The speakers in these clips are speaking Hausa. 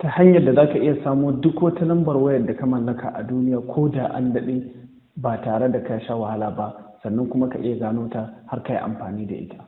Ta hanyar da za ka iya samo duk wata lambar wayar da ka mallaka a duniya ko da an daɗe ba tare da ka sha wahala ba, sannan kuma ka iya gano ta har ka yi amfani da ita.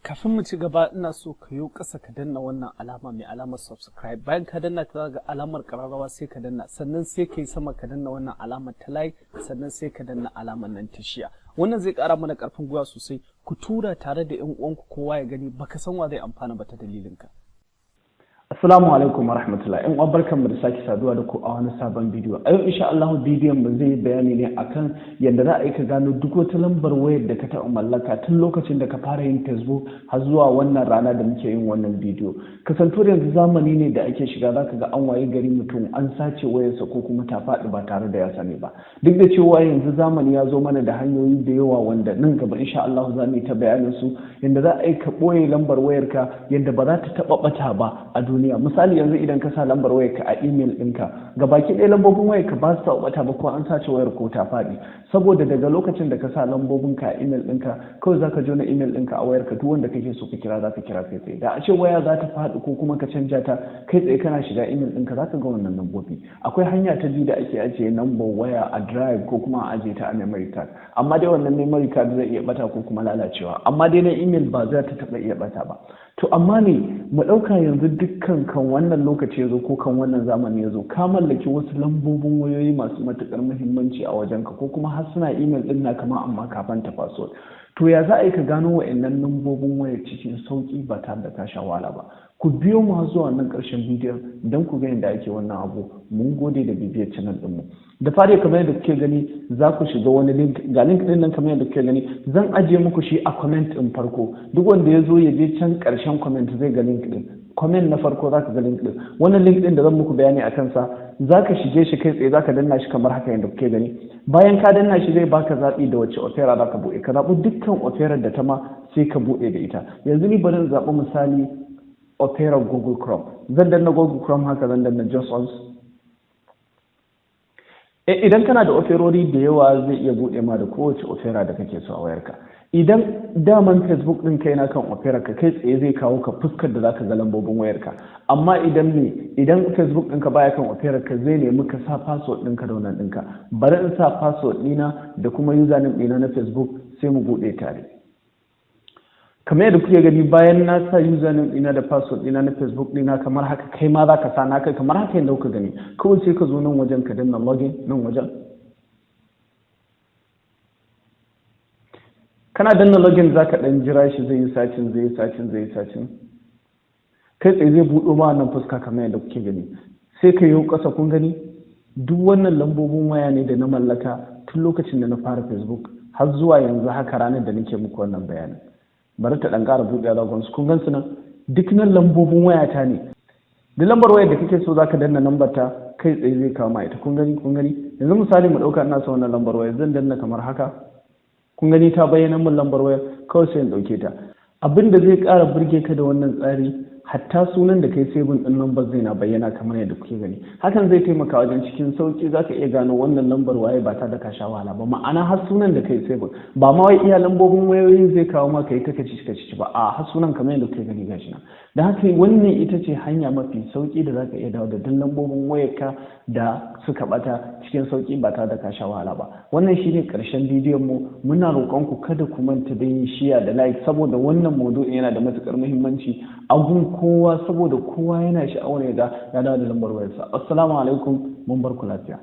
Kafin mu ci gaba, ina so ka yi ƙasa ka danna wannan alama mai alamar subscribe. Bayan ka danna ta, ga alamar ƙararrawa, sai ka danna. Sannan sai ka yi sama ka danna wannan alamar ta like, sannan sai ka danna alamar nan ta share. Wannan zai ƙara mana ƙarfin gwiwa sosai. Ku tura tare da ƴan uwanku, kowa ya gani. Baka san wa zai amfana ba ta dalilin ka. Assalamu alaikum wa rahmatullahi. ‘Yan uwa, barkanmu da sake saduwa da ku a wani sabon bidiyo. A yau insha Allah bidiyon mu zai bayani ne akan yadda za a yi ka gano duk wata lambar wayar da ka taɓa mallaka tun lokacin da ka fara yin Facebook har zuwa wannan rana da muke yin wannan bidiyo. Kasantuwar yanzu zamani ne da ake shiga, zaka ga an waye gari mutum an sace wayarsa ko kuma ta faɗi ba tare da ya sani ba. Duk da cewa yanzu zamani ya zo mana da hanyoyi da yawa wanda nan gaba insha Allah za mu yi ta bayanin su, yadda za a yi ka ɓoye lambar wayarka yadda ba za ta taɓa ɓata ba a duniya. Misali, yanzu idan ka sa lambar wayarka a email ɗinka, gabaki ɗaya lambobin wayarka ba su taɓa ɓata ba ko an sace wayar ko ta faɗi, saboda daga lokacin da ka sa lambobin ka a email ɗinka, kawai zaka jona email ɗinka a wayarka, duk wanda kake so ka kira zaka kira kai tsaye. Da a ce waya za ta faɗi ko kuma ka canja ta, kai tsaye kana shiga email ɗinka zaka ga wannan lambobi. Akwai hanya ta biyu da ake ajiye lambar waya a drive ko kuma a ajiye ta a memory card, amma dai wannan memory card zai iya bata ko kuma lalacewa, amma dai na email ba za ta taɓa iya bata ba. To amma ne mu ɗauka yanzu dukkan kan wannan lokaci ya zo ko kan wannan zamani ya zo, ka mallaki wasu lambobin wayoyi masu matuƙar muhimmanci a wajenka, ko kuma har suna email ɗin na kama, amma kafin ta password. To ya za a yi ka gano wa'annan lambobin wayar cikin sauƙi ba tare da ka sha wahala ba? Ku biyo mu har zuwa wannan ƙarshen bidiyon don ku ga yadda ake wannan abu. Mun gode da bibiyar channel ɗinmu. Da fari, kamar yadda kuke gani, za ku shiga wani link. Ga link ɗin nan kamar yadda kuke gani, zan ajiye muku shi a comment ɗin farko. Duk wanda ya zo ya je can ƙarshen comment zai ga link ɗin. Comment na farko za ka ga link ɗin. Wannan link ɗin da zan muku bayani a kansa, za ka shige shi kai tsaye, za ka danna shi kamar haka yadda kuke gani. Bayan ka danna shi, zai baka zaɓi da wacce Opera za ka buɗe. Ka zaɓi dukkan Opera da ta ma, sai ka buɗe da ita. Yanzu ni bari in zaɓi misali Opera Google Chrome. Zan danna Google Chrome haka, zan danna just once. Idan kana da operori da yawa, zai iya buɗe ma da kowace Opera da kake so a wayarka. Idan daman Facebook ɗin kai na kan Opera ka, kai tsaye zai kawo ka fuskar da zaka ga lambobin wayarka. Amma idan me idan Facebook ɗinka baya kan Opera ka, zai nemi ka sa password ɗinka da wannan ɗinka. Bari in sa password ɗina da kuma username ɗina na Facebook, sai mu buɗe tare. Kamar yadda kuke gani, bayan na sa username ɗina da password ɗina na Facebook ɗina kamar haka, kai ma za ka sa naka kamar haka yadda kuka gani. Kawai sai ka zo nan wajen ka danna login. Nan wajen kana danna login, za ka ɗan jira shi, zai yi searching, zai yi searching, zai yi searching. Kai tsaye zai buɗo ma wannan fuska kamar yadda kuke gani. Sai ka yi ƙasa. Kun gani, duk wannan lambobin waya ne da na mallaka tun lokacin da na fara Facebook har zuwa yanzu haka, ranar da nake muku wannan bayanin. Bari ta ɗan ƙara buɗe zagon su. Kun gan su nan, duk nan lambobin wayata ne. Duk lambar wayar da kake so, zaka danna lambar ta, kai tsaye zai kawo ma ita. Kun gani, kun gani. Yanzu misali mu ɗauka ina son wannan lambar wayar, zan danna kamar haka. Kun gani, ta bayyana min lambar wayar, kawai sai in ɗauke ta. Abin da zai ƙara burge ka da wannan tsari, hatta sunan da kai saving ɗin lambar zai na bayyana kamar yadda kuke gani. Hakan zai taimaka wajen cikin sauki zaka iya gano wannan lambar waye ba tare da ka sha wahala ba. Ma'ana, har sunan da kai saving, ba ma wai iya lambobin wayoyin zai kawo maka yi ta kaci kaci ba, a har sunan kamar yadda kuke gani, gashi nan. Da haka wannan ita ce hanya mafi sauki da zaka iya dawo da duk lambobin wayarka da suka bata cikin sauki ba tare da ka sha wahala ba. Wannan shine karshen bidiyon mu. Muna roƙon ku kada ku manta da yin share da like, saboda wannan maudu'in yana da matukar muhimmanci a gun kowa, saboda kowa yana sha'awar ya ga ya dawo da lambar wayarsa. Assalamu alaikum, mun bar ku lafiya.